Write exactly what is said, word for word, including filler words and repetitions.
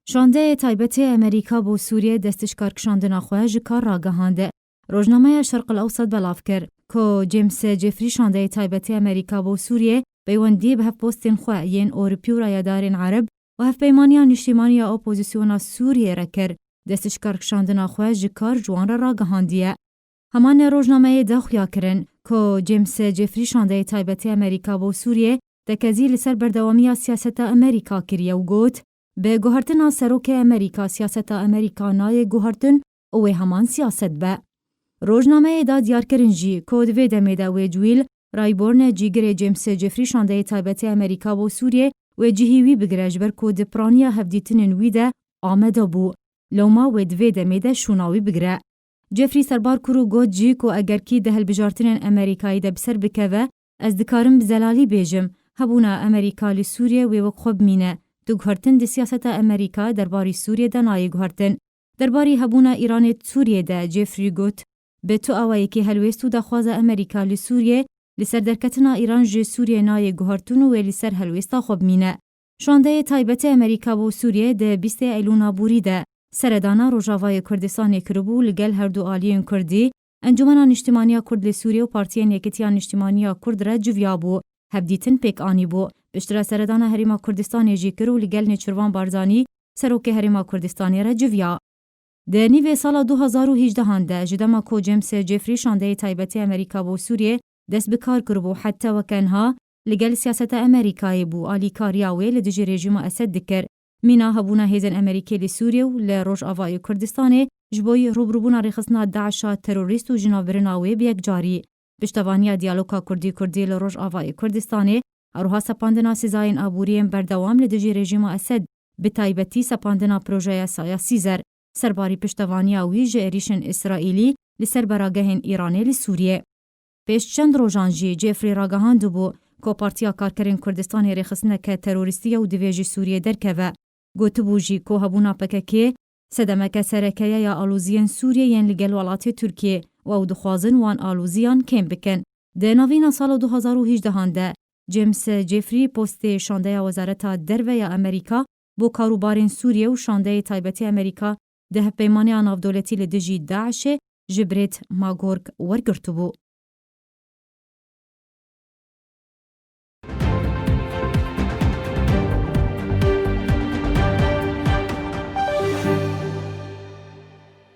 Şandeyê taybetê Amerîka bo Sûriyê dest ji kar kişandina xwe ji kar ragihand. Rojnameya Şerq el Ewsat belav kir ku James Jeffrey şandeyê taybetê Amerîka bo Sûriyê peywendiyê bi hevpostên xwe yên Ewropî û rayedarên Ereb û hevpeymaniya niştîmanî ya opozisyona Sûriyê re kir, dest ji kar kişandina xwe ji kar ji wan re ragihandiye. Heman rojnameyê de xuya kirin ku James Jeffrey şandeyê taybetê Amerîka bo Sûriyê tekezî li ser berdewamiya siyaseta Amerîka kiriye û got, bi guhertina serokê Amerîka siyaseta Amerîka nayê guhertin û wê heman siyaset be. Rojnameyê da diyar kirin jî ku di vê demê de wê Cwîl Rayborn cîgirê James Jeffrey şandeyê taybetê Amerîka bo Sûriyê wê cihî wî bigire ji ber ku di piraniya hevdîtinên wî de amade bû. Lewma wê di vê demê de şûna wî bigire. Jeffrey serbar kir û got jî ku eger kî di hilbijartinên Amerîkayê de bi ser bikeve, ez dikarim bi zelalî bêjim, hebûna Amerîka li Sûriyê wê wek xwe bimîne. Tu guhertin di siyaseta Amerîka derbarî Sûriyê de nayê guhertin. Derbarî hebûna Îranê di Sûriyê de Jeffrey got, bi tu awayekî helwêst û daxwaza Amerîka li Sûriyê, li ser derketina Îran ji Sûriyê nayê guhertin û wê li ser helwêsta xwe bimîne. Şandeyê taybetê Amerîka bo Sûriyê di bîstê Eylûna borî de seredana Rojavayê Kurdistanê kiribû, li gel her du aliyên Kurdî, Encûmena Niştimanî ya Kurd li Sûriyê û Partiyên Yekitiya Niştimanî ya Kurd re civiyabû, hevdîtin pêk anîbû. Piştre seredana Herêma Kurdistanê jî kir û li gel Nêçirvan Barzanî, Serokê Herêma Kurdistanê re civiya. Di nîvê sala du hazar û hejdehan de, ji dema ku James Jeffrey şandeyê taybetê Amerîka bo Sûriyê dest bi kar kiribû, heta weke niha li gel siyaseta Amerîkayê bû, alîkariya wê li dijî rejîma Esed dikir. Mîna hebûna hêzên Amerîkê li Sûriyê û li Rojavayê Kurdistanê ji bo rûbirûbûna rêxistina DAIŞa terorîst û jinavbirina wê bi yekcarî. Piştevaniya diyaloga Kurdî-Kurdî li Rojavayê Kurdistanê, her wiha sepandina sizayên aboriyên berdewam li dijî rejîma Esed, bi taybetî sepandina projeya Saya Sîzer, serbarî piştevaniya wî ji êrîşên Îsraîlî li ser beragehên Îranê li Sûriyê. Pêş çend rojan jî Jeffrey ragihandibû ku Partiya Karkerên Kurdistanê rêxistineke terorîstî ye û divê ji Sûriyê derkeve. Gotibû jî ku hebûna P K K sedemeke sereke ye ya aloziyên Sûriyê yên li gel welatê Tirkiyê û ew dixwazin wan aloziyan kêm bikin. Di navîna sala du hazar û hejdehan de James Jeffrey postê şandeya Wezareta Derve ya Amerîka bo karûbarên Sûriyê û şandeyê taybetê Amerîka di hevpeymaniya navdewletî li dijî DAIŞê ji Brett McGurk wergirtibû.